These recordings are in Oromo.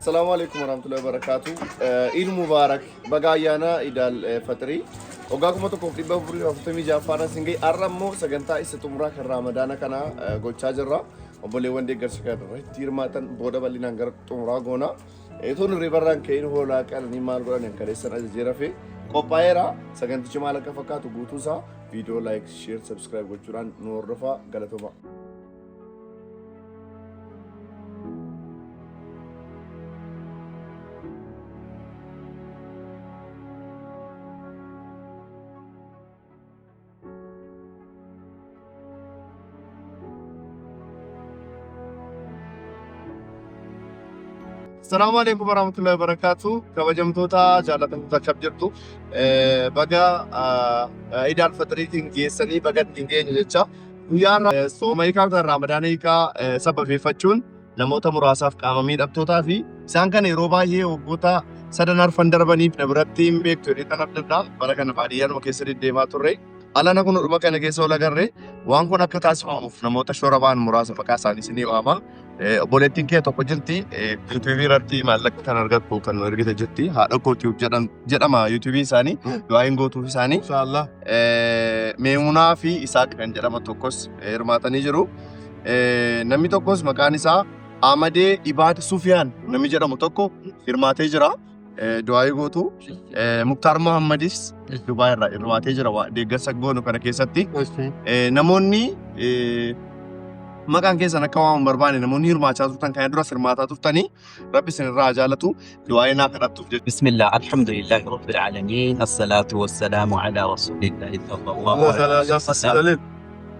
Assalamu alaikum warahmatullahi wabarakatuh. Eid Mubarak. Baga ayyaana Idaal Faxirii. Waggaa 1446ffaadhaan sin gahe. Har'a immoo sagantaa isa xumuraa kan Raamadaana kana gochaa jirra. Obboleewwan deeggarsa kana irratti hirmaatan booda bal'inaan gara xumuraa goona. Etoon hirribarraan ka'in hoolaa qalanii maal godhan kan kaleessan ajajee rafee qophaa'eera. Sagantichi maal akka fakkaatu guutuusaa viidiyoo like, share, subscribe gochuudhaan nu hordofaa galatoomaa. Assalamu alaikum warahmatullahi wabarakatuh. Kabajamtoota jaallatamtoota akkam jirtu. Baga Iid al-Faxiriitiin geessanii baga ittiin geenye jecha. Guyyaa sooma hiikaa kan Raamadaana hiikaa sababeeffachuun namoota muraasaaf qaama miidhamtootaa fi isaan kana yeroo baay'ee waggoota sadan arfan darbaniif na biratti hin beektu jedhee tan abdadha. Bara kana baadiyyaanuma keessa deddeemaa turre. Alana kun dhuma kana keessa ol agarre waan kun akka taasifamuuf namoota shoora ba'an muraasa maqaa isaanii isinii waama. Obboleettiin kee tokko jirti. Yuutuubii irratti maallaqa kan argattu kan nu ergite jirti. Haadha koo Tube jedhama yuutuubiin isaanii. Du'aayin gootuuf isaanii. Inshallah. Meemunaa fi Isaaq kan jedhaman tokkos hirmaatanii jiru. Namni tokkos maqaan isaa Amadee Ibaad Sufiyaan namni jedhamu tokko hirmaatee jira. Du'aayii gootu. Muktaar Muhammadis Dubaay irraa hirmaatee jira deeggarsa goonu kana keessatti. Namoonni maqaan keessan akka waamamu barbaanne namoonni hirmaachaa turtan kana duras hirmaataa turtanii rabbi isin irraa haa jaalatu du'aayii naa kadhattuuf jechuudha. بسم الله الحمد لله رب العالمين الصلاة والسلام على رسول الله صلى الله عليه وسلم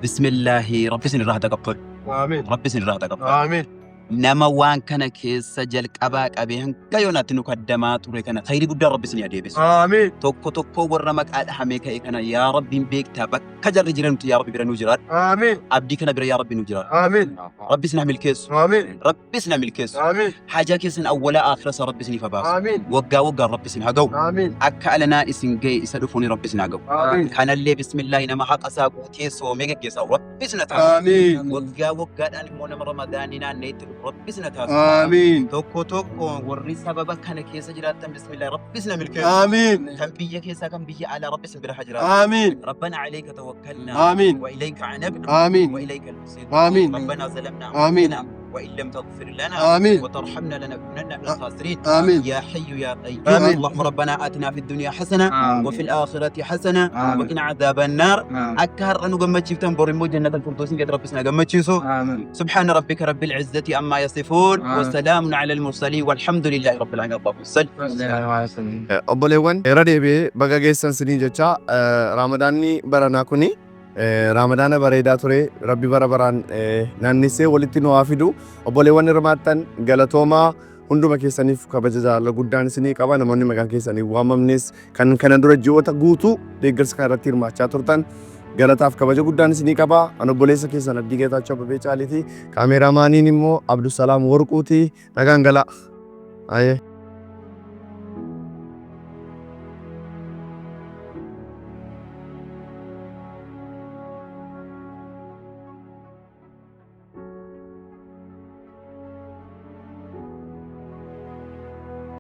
بسم الله رب سن irraa taqabbal Amiin. rabbi sin irraa taqabbal Amiin. Nama waan kana keessa jalqabaa qabee hanga yoonaatti nu kaddamaa ture kana khayrii guddaa rabbi isin haa deebisu. Amiin. Tokko tokkoo warra maqaa dhahamee ka'e kana yaa rabbiin beektaa bakka jarri jiranitti yaa rabbi bira nu jiraadhu. Amiin. Abdii kana bira yaa rabbi nu jiraadhu. Amiin. Rabbi isin haa milkeessu. Amiin. Rabbi isin haa milkeessu. Amiin. Haajaa keessan awwalaa aakhira isaa rabbi isiniif haa baasu. Amiin. Waggaa waggaan rabbi isin haa ga'u. Amiin. Akka alanaa isin ga'e isa dhufuun rabbi isin haa ga'u. Amiin. Kanallee bismillaahi nama haqa isaa guutee soomee geggeessaa rabbi isin haa taasisu. Amiin. Waggaa waggaadhaan immoo nama ramadaanii naanna'ee itti dhufu rabbi isin haa taasisu. Amiin. Tokko tokko warri sababa kana keessa jiraattan bismillaahi rabbi isin haa milkeessu. Amiin. Kan biyya keessaa kan biyya alaa rabbi isin bira haa jiraatu. Amiin. ربنا عليك توكلنا آمين. وإليك عنبنا آمين. وإليك المصير آمين. ربنا ظلمنا آمين. أنفسنا وإن لم تغفر لنا آمين. وترحمنا لنكونن من الخاسرين آمين. يا حي يا قيوم آمين. اللهم ربنا آتنا في الدنيا حسنة آمين. وفي الآخرة حسنة آمين. وقنا عذاب النار آمين. Akka har'a nu gammachiiftan bor immoo jannata al-firdausiin gad rabbi isin gammachiisu. آمين. سبحان ربك رب العزة عما يصفون آمين. وسلام على المرسلين والحمد لله رب العالمين اللهم صل Obboleewwan irra deebi'ee baga geessan sinii jecha Raamadaanni baranaa kuni Raamadaana bareedaa ture rabbi bara baraan naannessee walitti nu haa fidu obboleewwan hirmaattan galatoomaa hunduma keessaniif kabaja jaalala guddaan isinii qaba namoonni maqaan keessanii waamamnes kan kana dura ji'oota guutuu deeggarsa kana irratti hirmaachaa turtan galataaf kabaja guddaan isinii qaba an obboleessa keessan Abdii Geetaachoo Abbabee Caaliiti kaameeraamaaniin immoo Abdusalaam Warquuti nagaan galaa. Ayee.